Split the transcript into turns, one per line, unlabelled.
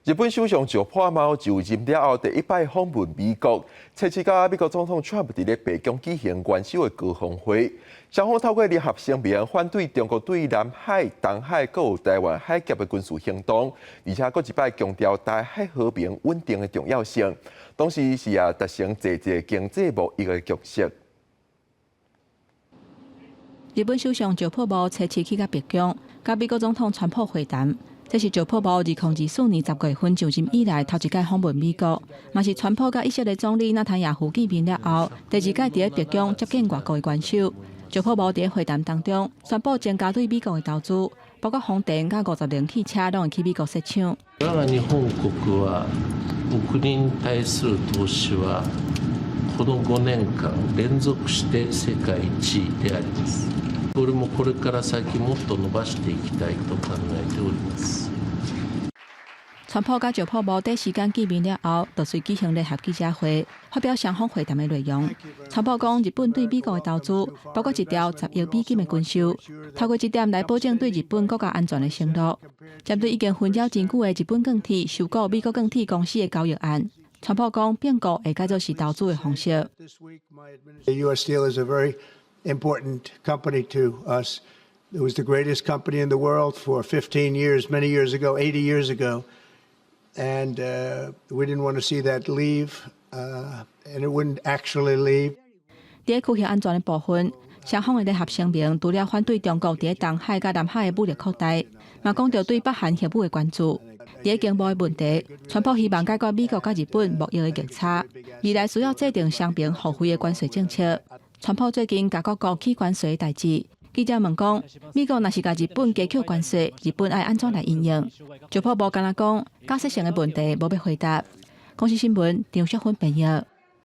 日本首相石破茂就任了後第一擺訪問美國，初七佮美國總統川普佇咧白宮舉行元首的高峰會，雙方透過聯合聲明反對中國對南海、東海閣有台灣海峽的軍事行動，而且閣一擺強調台海和平穩定的重要性。同時是也達成濟濟經濟貿易的共識。
日本首相石破茂初七去到白宮，佮美國總統川普會談。這是石破茂2024年10月份就任以來頭一擺訪問美國，嘛是川普佮以色列總理納坦雅胡見面了後，第二擺佇咧白宮接見外國的元首。石破茂佇咧會談當中宣布增加對美國的投資，包括風電佮50菱汽車攏會去美國設廠。
我が日本國は國に対する投資はこの5年間連続して世界一位であります。これもこれから先もっと伸ばしていきたいと考えております。
川普佮石破茂短時間見面了後，就隨舉行聯合記者會，發表雙方會談的內容。川普講，日本對美國的投資包括一條10億美金的軍售，透過這點來保證對日本國家安全的承諾。針對已經紛擾真久的日本鋼鐵收購美國鋼鐵公司的交易案，川普講併購會改做是投資的方式。
U.S. Steel is a very important company to us. It was the greatest company in the world for 15 years, many years ago, 80 years ago. And we didn't want to see that leave, and it wouldn't actually leave.
佇區域安全的部分，雙方的聯合聲明除了反對中國佇東海佮南海的武力擴大，嘛講著對北韓核武的關注。佇經貿的問題，川普希望解決美國佮日本貿易的逆差，未來需要制定雙邊互惠的關稅政策。川普最近共各國起關稅的代誌，記者問講，美國若是共日本加扣關稅，日本愛按怎來因應？石破茂敢若講，假設性的問題無欲回答。公視新聞張淑芬編譯。